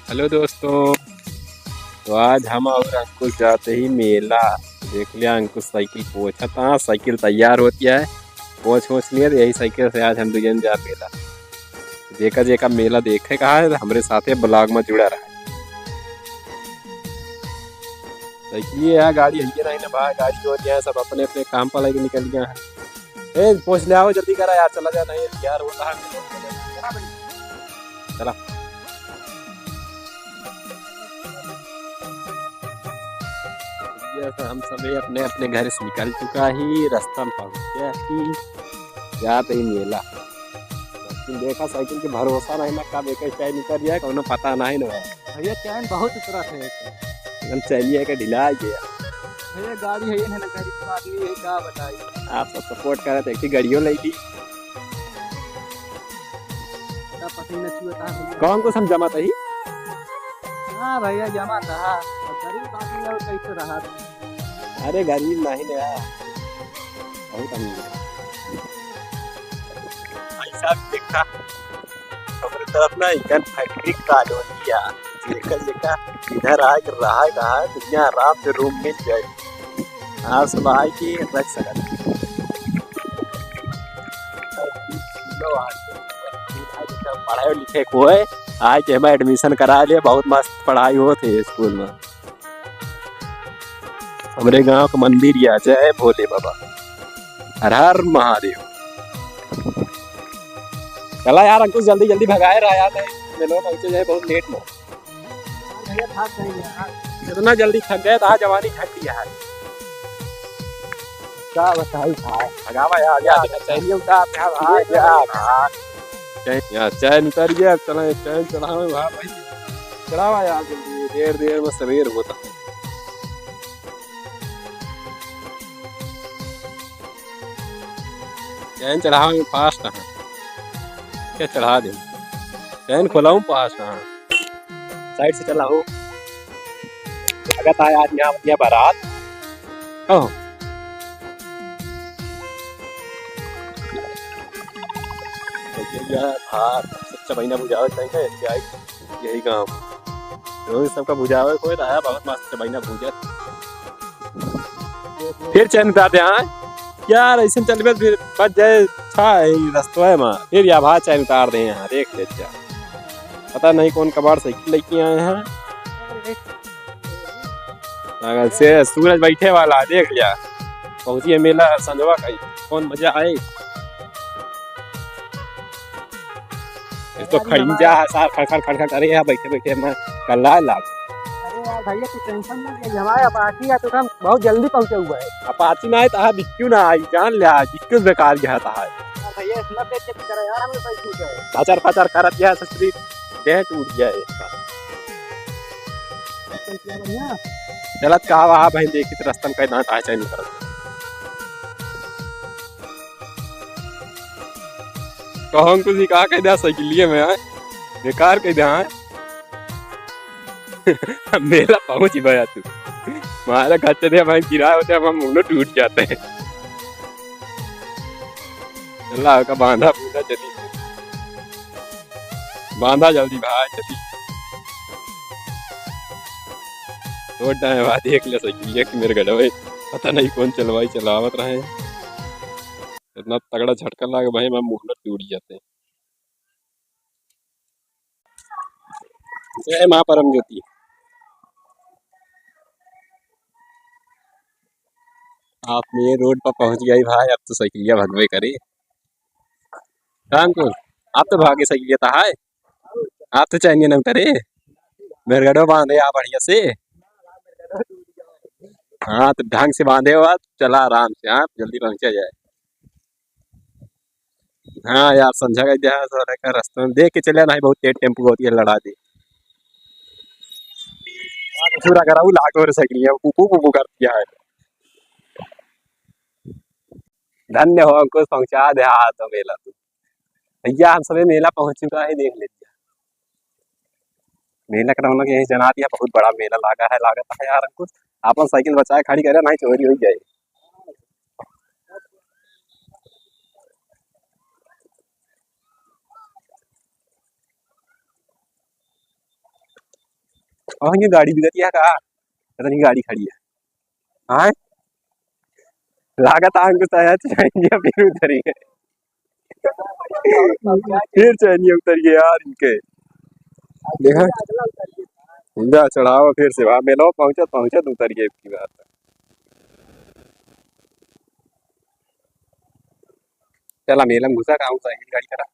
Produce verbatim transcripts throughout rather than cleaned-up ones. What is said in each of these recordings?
हेलो दोस्तों, तो आज हम और अंकुश जाते ही मेला। देख लिया, अंकुश साइकिल पोंछत, हाँ, साइकिल तैयार होत है, पोंछ वोंछ लिया, तो यही साइकिल से आज हम दू जन जा मेला। जेका जेका मेला देखे का है, हमरे साथे vlog में जुड़ा रहा। साइकिल ये है, गाड़ी है नहीं ना भाई, गाड़ी जो है सब अपने अपने काम पर लेके निकल गया है। ए, पोंछ ले आओ, जल्दी करा यार, चला जा, नहीं यार, वो कहाँ चला। ये तो हम सभी अपने अपने घर से निकल चुका ही, रास्ता में पहुँच गया ही, जात ही मेला। लेकिन देखा, साइकिल के भरोसा नहीं ना, कब एक चैन उतर जाए, कोनो पता नहीं ना। भैया, चैन बहुत उतरा थे। हम चैनिया के ढिला गया। भैया, गाड़ी है ये ना, गरीब आदमी है, का बताई। आप सब support करत, एक ही गाड़ियों ले ली। का पसीना चुअता है। कौन को समझा मत ही? हाँ भैया, जमा था। अब गरीब आदमी और कैसे रहा? अरे, गरीब नहीं ना, बहुत अमीर है। भाई साहब, देखा, हमरे तरफ ना इधर फैक्ट्री कॉलोनी है, जेकर जेकर इधर आके रहा कहा, दुनिया आराम से रूम मिल जाए, आराम से भाई की रख सकत। पढ़ाई लिखे को है, आज के हमें एडमिशन करा लिए, बहुत मस्त पढ़ाई होत है स्कूल में। हमरे गांव का मंदिर या, जय भोले बाबा, हर हर महादेव। चला यार अंकुश, जल्दी जल्दी भगाए रहा यार, नहीं मेलो पहुंचे जाए बहुत लेट में। भैया, थक गए यार। जितना जल्दी थक गए, तो आज जवानी थक गया है। का बताई भाई? भगावा यार, यार, चैनिया उतार दे, हाँ, भाई, यार, हाँ। चैन, यार, चैन उतार गया, चला, चैन चढ़ावे, वाह भाई। चढ़ावा यार, जल्दी, देर, देर में सवेर होता है। चैन चढ़ावे में fast है, क्या चढ़ा दे? चैन खोलाऊं, fast है। Side से चला हो। स्वागत है आज यहाँ, यहाँ बारात। ओह। देखिए, यह भात, सब चबैना बुझावे चाहिए, क्या है? यही गाँव। रोज सबका बुझावे कोई रहा, बहुत मस्त चबैना भूजत। फिर चैन उतार दे, हाँ? यार, ऐसे चलबे फिर बच जाए, अच्छा है ई रस्तवा में। फिर या भात चैन उतार दे यहाँ, देख ले जा। पता नहीं कौन कबाड़ साइकिल लेके आए हैं। अगर से सूरज बैठे वाला है, देख लिया। पहुँचिए मेला संजवा का ही। कौन मजा आए। ये तो खड़िंजा है सार, खड़, खड़, खड़, खड़, अरे यहाँ बैठे, बैठे मैं कल्ला लाग। अरे यार भैया, तू tension मत ले, हमारे अपाची है तो हम बहुत जल्दी पहुँचे हुए हैं। अपाची ना आए तो हाँ, बिक्कू ना आई, जान ले आज, बिक्कू बेकार जाता है। यार भैया, इतना तेज चल रहा है यार, हमें सही छूट जाए। फचर, फचर करत यह ससुरी, देह टूट गया है इसका। चलत का वहाँ भाई, देखित रस्तन का दांत आए चाहे निकल। कहूँ कुछ ही कहा कह दिया साइकिलिए में आए, बेकार कह दिया है। मेला पहुँच ही गया तू। हमारा घर चले भाई, किराया होते हम मुंडो टूट जाते हैं। चला का बांधा बूंदा चली। बांधा जल्दी भाई, चली। छोड़ डाए भाई, देख ले साइकिलिया कि मेरे गड़वे। पता नहीं कौन चलवाई चलावत रहे। इतना तगड़ा झटका लागे भाई, मैं मुंडो टूट जाते। जय माँ परम ज्योति। आप मेन रोड पर पहुँच गई भाई, अब तो साइकिलिया भगवे करे। रामकुल, आप तो भागे साइकिलिया तो है, आप तो चैनिया न उतरे, मेरगढ़ो बांधे आप बढ़िया से। हाँ, तो ढंग से बांधे हो आप, चला आराम से, हाँ, जल्दी पहुँचा जाए। हाँ यार, संझा का इतिहास हो रहा है, रास्ते में देख के चले, नहीं बहुत तेज टेम्पो होती है, लड़ा दी। पूरा करा वो लाख और साइकिल है, कुकू कुकू कर दिया है। धन्य हो अंकुश, पहुंचा दे हाथ तो मेला तू। भैया, हम सभी मेला पहुंच चुका है, देख लीजिए। मेला का रौनक यही जना दिया, बहुत बड़ा मेला लागा है, लागत है यार अंकुश। आपन साइकिल बचाए खड़ी करे, नहीं चोरी हो जाए। और ये गाड़ी बिगड़ी है का? पता नहीं गाड़ी खड़ी है। हाँ, लागत है हमको शायद चैनिया फिर उतरी है। फिर चैनिया उतर गए यार इनके। देखा, जा चढ़ावा फिर से वहाँ मेला पहुँचत पहुँचत उतर गए इनकी बात। चला मेला में घुसा, कहाँ साइकिल गाड़ी करा।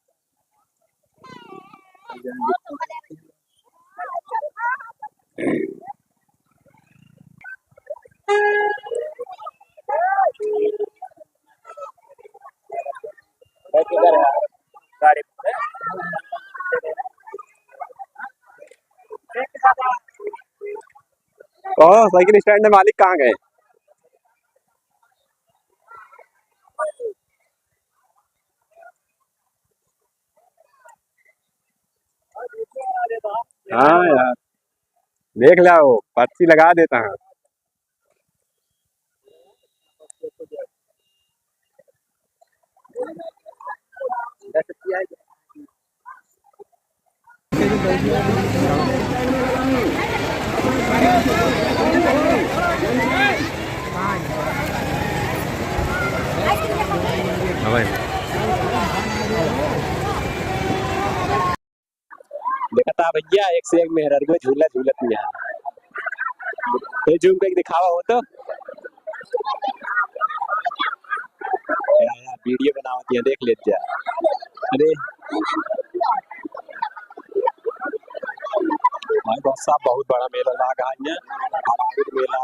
ओ, साइकिल स्टैंड में मालिक कहाँ गए? हाँ यार, देख लो, पर्ची लगा देता है। देखा था भैया, एक से एक मेहररुआ झूला झूलत यहाँ। ये जूम करके दिखावा हो तो। या, या, वीडियो बनावत है, देख लेत जा। अरे भाई, बहुत सा, बहुत बड़ा मेला लागा है यहाँ। हमारे मेला